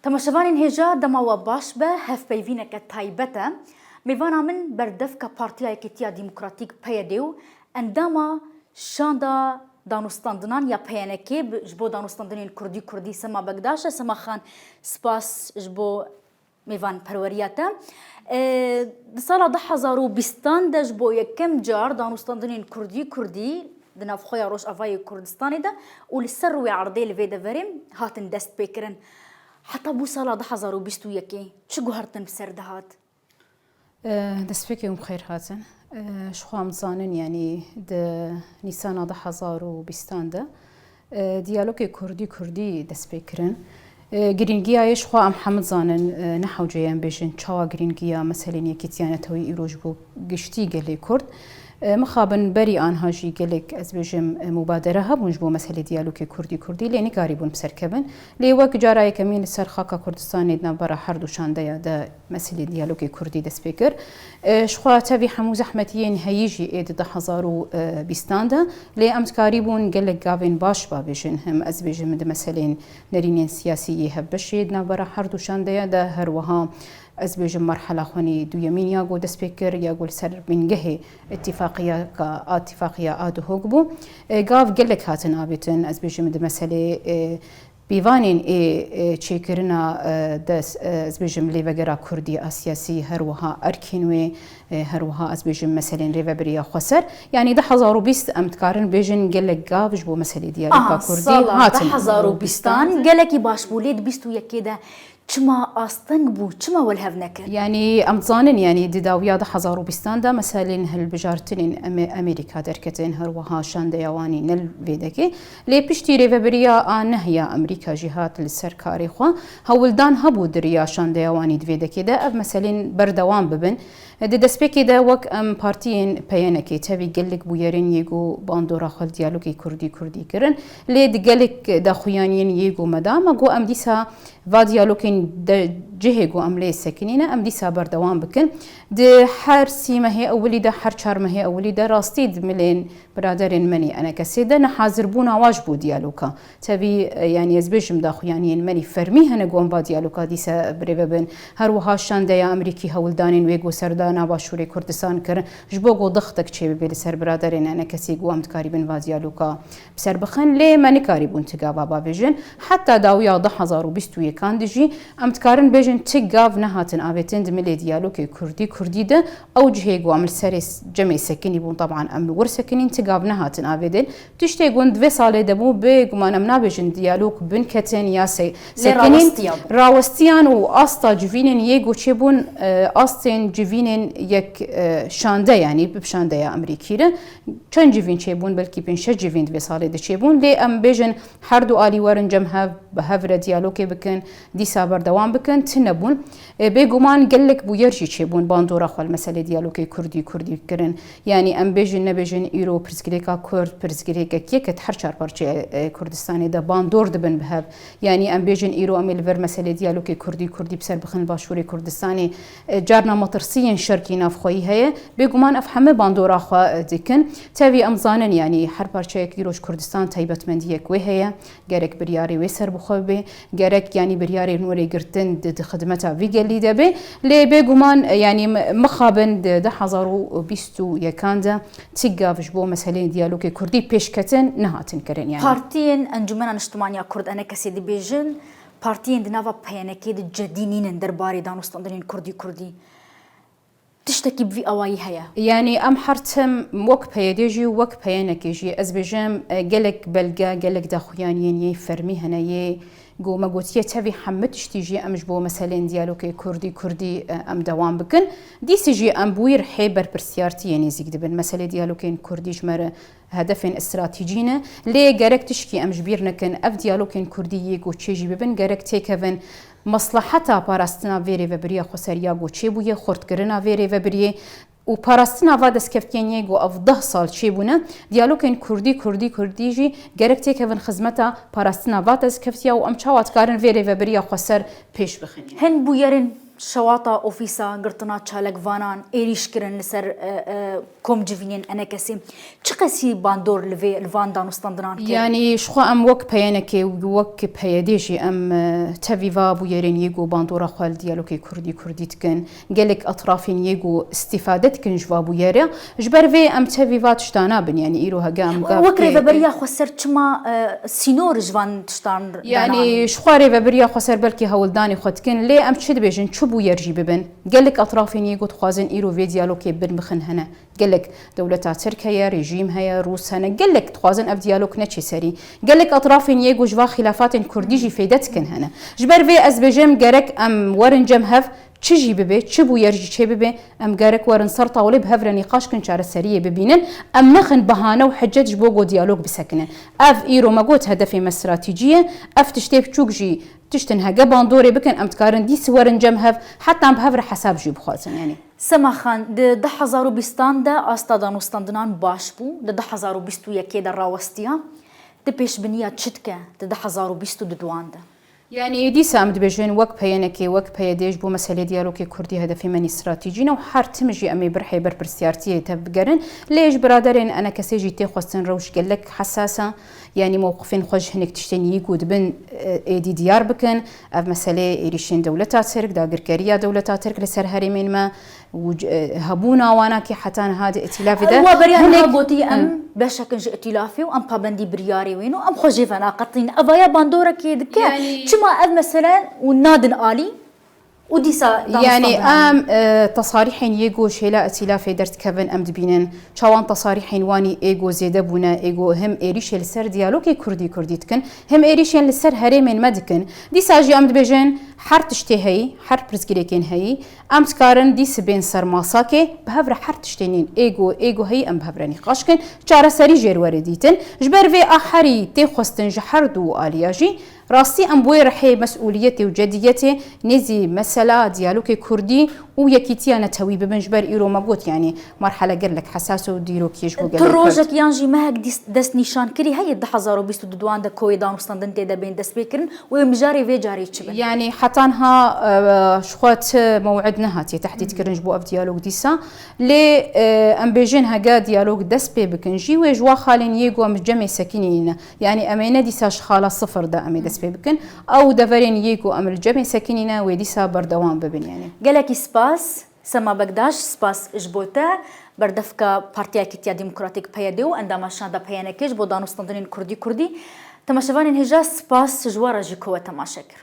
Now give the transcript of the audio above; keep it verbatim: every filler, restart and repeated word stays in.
Temaşevanên hêja, dema we baş be, hevpeyvîneke taybet e. Mêvana min berdevka Partiya Yekîtiya Demokratîk, P Y D, û endama Şanda Danûstandinan ya P Y N K bi-, ji bo danûstandinên kurdî kurdî Sema Bekdaş e. Sema Xan, spas ji bo mêvanperweriya te. E, di sala du hazar û bîstan de ji bo yekem car danûstandinên kurdî kurdî di navxweya Rojavayê Kurdistanê de û li ser rûyê erdê li vê deverê hatin destpêkirin. Heta bû sala du hazar û bîst û yekê çi guhertin bi ser dihat? E, destpêkê hûn bi xêr hatin. E, ji xwe em dizanin, yanî di Nîsana du hazar û bîstan de, e, diyalogê kurdî kurdî dest pê kirin. E, girîngiya yê ji xwe em hemû dizanin, e, ne hewce ye em bêjin çawa girîngiya meselên yekîtiya netewî îro ji bo giştî gelê kurd. E, mixabin berî anha jî gelek, ez bêjim, e, mubadere hebûn ji bo meselê diyalogê kurdî kurdî, lê nikarîbûn bi ser kevin. Lê wek cara yekemîn li ser xaka Kurdistanê di navbera her du şandeya de meselê diyalogê kurdî dest pê kir. E, ji xwe tevî hemû zehmetiyên heyî jî ê di du hazar û bîstan de, lê em dikarîbûn gelek gavên baş bavêjin. Hem ez bêjim di meselên nerînên siyasî yê hevbeşê di navbera her du şandeya de, her wiha ez bêjim merhela xwenî duyemîn ya ku dest pê kir, ya ku li ser bingehê îtîfaqiyeka, îtîfaqiya a duhok bû. E, gav gelek hatin avêtin, ez bêjim di meselê, e, pîvanên ê, e, çêkirina, e, des-, e, ez bêjim lêvegera kurdî a siyasî, her wiha erkên wê, e, her wiha ez bêjim meselên rêvebiriya xweser. Yanî du hazar û bîst em dikarin bêjin gelek gav ji bo meselê diyaloga kurdî hatin. Aha, sala du hazar û bîstan gelekî baş bû, lê di bîst û yekê de çima asteng bû, çima we li hev nekir? Yanî em dizanin, yanî di dawiya du hazar û bîstan de meselên hilbijartinên Ame-, Amerîka derketin, her wiha şandeya wan î ne li vê dekê. Lê piştî rêvebiriya a neh ya Amerîka jî hat li ser karê xwe, hewldan hebû di riya şandeya wan î di vê dekê de ev meselên berdewam bibin. Di destpêkê de wek em partiyên P Y N K tevî gelek bûyerên yê ku bandora xwe li diyalogê kurdî kurdî kirin. Lê di gelek daxuyaniyên yê ku me da, me got em dîsa va diyalogên de cihê ku em lê sekinîne, em dîsa berdewam bikin. Di her sî mehê ewilî de, her çar mehê ewilî de rastî di milên biraderên me nî enekesê de nehazirbûna wa ji bo diyaloga. Tevî, e, yanî ez bêjim daxuyaniyên me nî fermî hene ku em va diyaloga dîsa birêve bin. Her wiha şandeya Amerîkî hewldanên wê ku serdana Başûrê Kurdistan kirin, ji bo ku dixtek çêbibe li ser biraderên enekesê ku em dikarîbin va diyaloga bi ser bixin. Lê me nikarîbûn ti gava bavêjin. Heta dawiya du hazar û bîst û yekan de jî em dikarin bêjin ti gav nehatin avêtin di milê diyalogê kurdî kurdî de. Ew cihê ku em li serê s-, cemê sekinî bûn, teban em li wir sekinîn, ti gav nehatin avêtin. Tiştê ku di vê salê de bû, bêguman em nabêjin diyalog binketin ya se-, sekinîn, rawestiyan û asta civînên yê ku çêbûn, e, astên civînên yek, e, şande, yanî bi şandeya Amerîkî re. Çend civîn çêbûn, belkî pênc şeş civîn di vê salê de çêbûn. Lê em bêjin her du alî werin cem hev, bi hev re diyalogê bikin, dîsa berdewam bikin, tune bûn. E, bêguman gelek bûyer jî çêbûn bandora xwe li meselê diyalogê kurdî kurdî kirin. Yanî em bêjin nebêjin îro pirsgirêka kurd, pirsgirêkek yek e di her çar parçeya, e, Kurdistanê de bandor dibin bi hev. Yanî em bêjin îro em ê li vir meselê diyalogê kurdî kurdî bi ser bixin li Başûrê Kurdistanê, e, carna metirsiyên şerkî navxweyî heye. Bêguman ev heme bandora xwe, e, dikin. Tevî em zanin, yanî her parçeyek îro ji Kurdistan taybetmendiyek wê heye. Gerek biryarê wê serbixwe bibe, gerek, yanî, biryarên were girtin di, di xidmeta vî gelî de be. Lê bêguman, e, yanî, m-, mixabin di du hazar û bîst û yekan de ti gav ji bo meseleyên diyalogê kurdî pêşketin nehatin kirin, yanî. Partiyên Encûmena Niştimaniya Kurd, enekesê, dibêjin, partiyên di nava P Y N K de cedî nînin derbarê danûstandinên kurdî kurdî. Tiştekî bi vî awayî heye? Yanî em her tim wek P Y D jî, wek P Y N K jî, ez bêjim, e, gelek belge, gelek daxuyaniyên yê fermî hene yê ku me gotiye tevî hemû tiştî jî em ji bo meselên diyalogê kurdî kurdî, e, em dewam bikin. Dîsî jî em bûyî rihê berpirsiyartiyê nêzîk dibin. Meselê diyalogên kurdî ji me re hedefên stratejî ne. Lê gerek tişkî em ji bîr nekin, ev diyalogên kurdî yê ku çêjî bibin, gerek têkevin mesleheta parastina vê rêvebiriya xweseriya ku çêbûye, xurtkirina vê rêvebiriyê û parastina va destkeftiyên yê ku ev deh sal çêbûne. Diyalogên kurdî, kurdî, kurdî jî gerek têkevin xizmeta parastina va destkeftiya û em çawa dikarin vê rêvebiriya xweser pêş bixin. Hin bûyerên Şewata ofîsa girtina çalakvanan êrîş kirin li ser, e, e, komcivînên enekesê. Çiqasî bandor li vê, li van danûstandinan kir? Yanî ji xwe em wek peyenekê û wek peyedê jî em, e, tevî va bûyerên yê ku bandora xwe li diyalogê kurdî kurdî dikin. Gelek etrafên yê ku îstîfade dikin ji va bûyere. Ji ber vê em tevî va tişta nabin. Yanî îro hege em gav Wek pê- rêveberiya xweser çima, e, sînor ji van tiştan Yanî ji xwe rêveberiya xweser belkî hewldanê xwe dikin, lê em çi dibêjin, çi bûyer jî bibin? Gelek etrafên yê ku dixwazin îro vê diyalogê bin bixin hene. Gelek dewleta Tirk heye, rejîm heye, Rûs hene. Gelek dixwazin ev diyalog neçe serî. Gelek etrafên yê ku ji va xîlafatên kurdî jî fêde dikin hene. Ji ber vê ez bêjim gerek em werin cem hev, çi jî bibe, çi bûyer jî çê bibe, em gerek werin ser tawlê bi hev re nîqaş kin çareseriyê bibînin. Em nexin behane û hicet ji bo ku diyalog bisekinin. Ev îro me got hedefê me stratejî ye. Ev tiştê biçûk jî tiştin hege bandorê bikin, em dikarin dîs werin cem hev, heta em bi hev re hesab jî bixwazin. Yanî. Sema Xan, di du hezar û bîstan de asta danûstandinan baş bû, di du hezar û bîst û yekê de rawestiya. Di pêşbiniya çi dike di du hezar û bîst û duduan de? Yanî dîsa em dibêjin wek peyenekê, wek peyedê ji bo meselê diyalogê kurdî hedefê me nî stratejî ne û her tim jî em ê bi rihê berpirsiyartiyê tev bigerin. Lê ji biraderên enekesê jî tê xwestin rewş gelek hesas e. Yanî mewqifên xwe ji hinek tiştên yî ku dibin, e, êdî diyar bikin. Ev meselê êrîşên dewleta Tirk, dagirkeriya dewleta Tirk li ser herêmên me û c-, e, hebûna wana kî heta niha di îtîlafê de Wa beriya niha hinek- gotî em Hı. beşek in ji îtîlafê û em pabendî biryarê wê ne û em xwe jê venaqetîn. Evaya bandorekê dike. Yanî- Çima ev mesele û nadin alî û dîsa Yanî danûstandinan? em, e, tesarîhên yê ku ji hêla îtîlafê derdikevin em dibînin. Çawan tesarîhên wanî ê ku zêde bûne, ê ku him êrîşê li ser diyalogê kurdî kurdî dikin, him êrîşên li ser herêmên me dikin. Dîsa jî em dibêjin her tiştê heyî, her pirsgirêkên heyî, em dikarin dîs bên ser masakê, bi hev re her tiştê nîn ê ku, ê ku heyî em bi hev re nîqaş kin, çareserî jê re were dîtin. Ji ber vê a herî tê xwestin ji her du aliya jî, rastî em bi wê rihê mesûliyetê û cediyetê nêzî mesela diyalogê kurdî û yekîtiya netewî bibin, ji ber îro me got, yanî merhele gelek hesas û dîrokî ji bo Tu gelê Kurd. rojek yan jî mehek dîs-, destnîşankirî heye du hezar û bîst û duduan de ku wê danûstandin tê de bên destpêkirin û wê mijarê vê carê çi bin? Yanî heta niha, e, ji xwe ti mew'id nehatiye tehdîdkirin ji bo ev diyalog dîsa. Lê, e, em bêjin hege diyalog dest pê bikin jî wê ji wa xalên yê ku em cemê sekinî ne. Yanî em ê ne dîsa ji xala sifir de em ê dest pê bikin. Ew deverên yê ku em li cemê sekinî ne wê dîsa berdewam bibin yanî. Gelekî spas. Sema Bekdaş, spas ji bo te. Berdevka Partiya Yekîtiya Demokratîk P Y D û endama şanda P Y N K ji bo danûstandinên kurdî kurdî. Temaşevanên hêja, spas ji we re jî ku we temaşe kir.